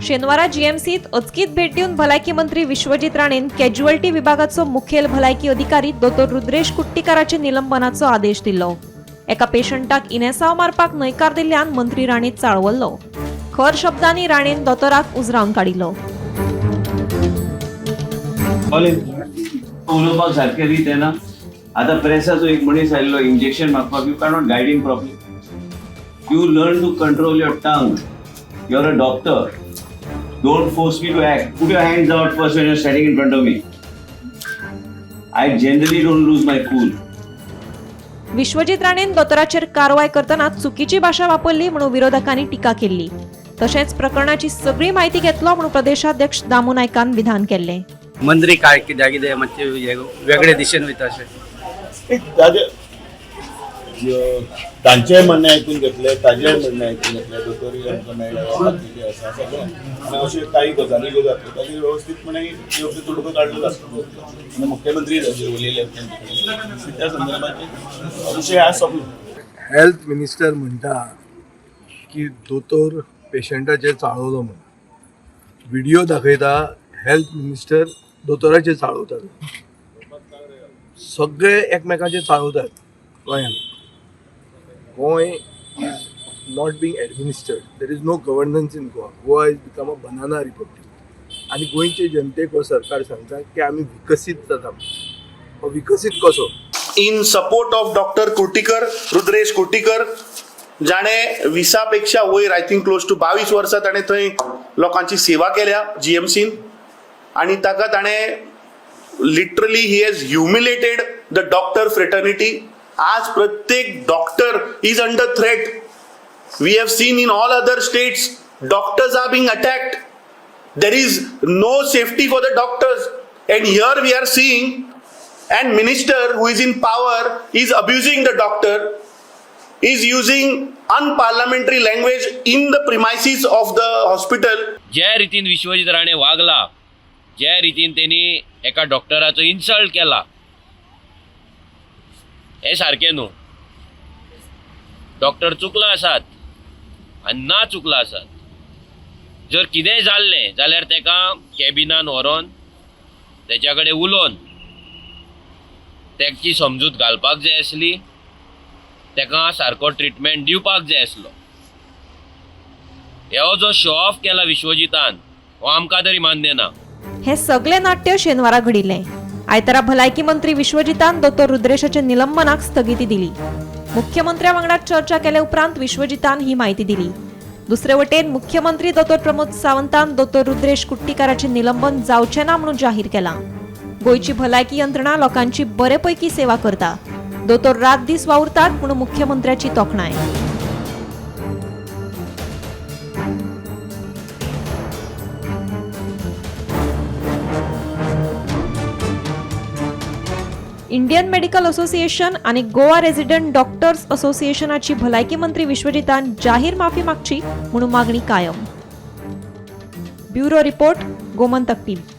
शेनवारा जीएमसीत अचकीत भेट दिवन भलायकी मंत्री विश्वजीत राणेन कॅज्युअल्टी विभागाचो मुखेल भलायकी अधिकारी दोतोर रुद्रेश कुट्टीकाराचे निलंबनाचो आदेश दिल्लो. एका पेशंटाक इनेसांव मारपाक न्हयकार दिल्ल्यान मंत्री राणे चाळवल्लो. खर शब्दांनी राणेन दोतोराक उजरावन काडिल्लो. उलोवपाक सारकें रीत येना. आतां प्रेसाचो एक मनीस आयिल्लो इंजेक्शन मागपाक. You cannot guide him properly. You learn to control your tongue. You are a doctor. Don't force me to act. Put your hands out first when you are standing in front of me. I generally don't lose my cool. Vishwajit राणेन दोतोराचेर कारवाय करतना चुकीची भाशा वापरली म्हणून विरोधकांनी टिका केल्ली. तशेंच प्रकरणाची सगळी म्हायती घेतलो म्हणून प्रदेशाध्यक्ष दामू नायकान विधान केल्लें. मंत्री काय कित्याक कितें मातशें हे वेगळे दिशेन वयता अशें. ताजे तांचेय म्हणणें आयकून घेतलें, ताजेय म्हणणें आयकून घेतलें. दोतोरूय आमकां मेळ्ळे, बाकीचे आसा सगळें. आनी अश्यो काही गजाली ज्यो जातल्यो ताजेर वेवस्थीतपणे योग्य तोडगो काडलो जातलो. आनी मुख्यमंत्री ताजेर उलयले तांचे कडेन, त्या संदर्भाचेर विशय आज सोंपलो. हेल्थ मिनिस्टर म्हणटा की दोतोर पेशंटाचेर चाळवलो म्हणून व्हिडिओ दाखयता. हेल्थ मिनिस्टर दोतोराचेर चाळवतात. सगळे एकमेकाचेर चाळवतात गोंयांत. Goa is not being administered. There is no governance in Goa. Goa is become a banana republic. आनी गोंयचे जनतेक हो सरकार सांगता की आमी विकसीत जाता. हो विकसीत कसो? In support of doctor Kurtikar, Rudresh Kurtikar, जाणे 20 पेक्षा वयर, I think close to 22 वर्सां ताणें थंय लोकांची सेवा केल्या जीएमसीन आनी ताका ताणें literally he has humiliated the doctor fraternity. आज प्रत्येक doctor is under threat. We have seen in all other states doctors are being attacked. There is no safety for the doctors, and here we are seeing and minister who is in power is abusing the doctor, is using unparliamentary language in the premises of the hospital. ज्या रितीन विश्वजीत राणे वागला, ज्या रितीन तेणी एका डॉक्टराचो insult केला, हें सारकें न्हू. डॉक्टर चुकला आसात आनी ना चुकला आसात, जर कितेंय जाल्लें जाल्यार तेका कॅबिनान व्हरोन तेच्या कडेन उलोवन तेची समजूत घालपाक जाय आसली, तेका सारको ट्रिटमेंट दिवपाक जाय आसलो. हो जो शो ऑफ केला विश्वजितान, हो आमकां तरी मान्य ना. हे सगळे नाट्य शेनवारा घडिल्लें. आयतारा भलायकी मंत्री विश्वजितान दोतोर रुद्रेशाच्या निलंबनाक स्थगिती दिली. मुख्यमंत्र्या वांगडा चर्चा केले उपरांत विश्वजितान ही म्हायती दिली. दुसरे वटेन मुख्यमंत्री दोतोर प्रमोद सावंतान दोतोर रुद्रेश कुट्टीकाराचें निलंबन जावचें ना म्हणून जाहीर केलां. गोंयची भलायकी यंत्रणा लोकांची बरेपैकी सेवा करता, दोतोर रात दीस वावुरतात म्हणून मुख्यमंत्र्याची तोखणाय. इंडियन मेडिकल असोसिएशन आनी गोवा रेजिडंट डॉक्टर्स असोसिएशनाची भलायकी मंत्री विश्वजितान जाहीर माफी मागची म्हणून मागणी कायम. Bureau report, Gomantak TV.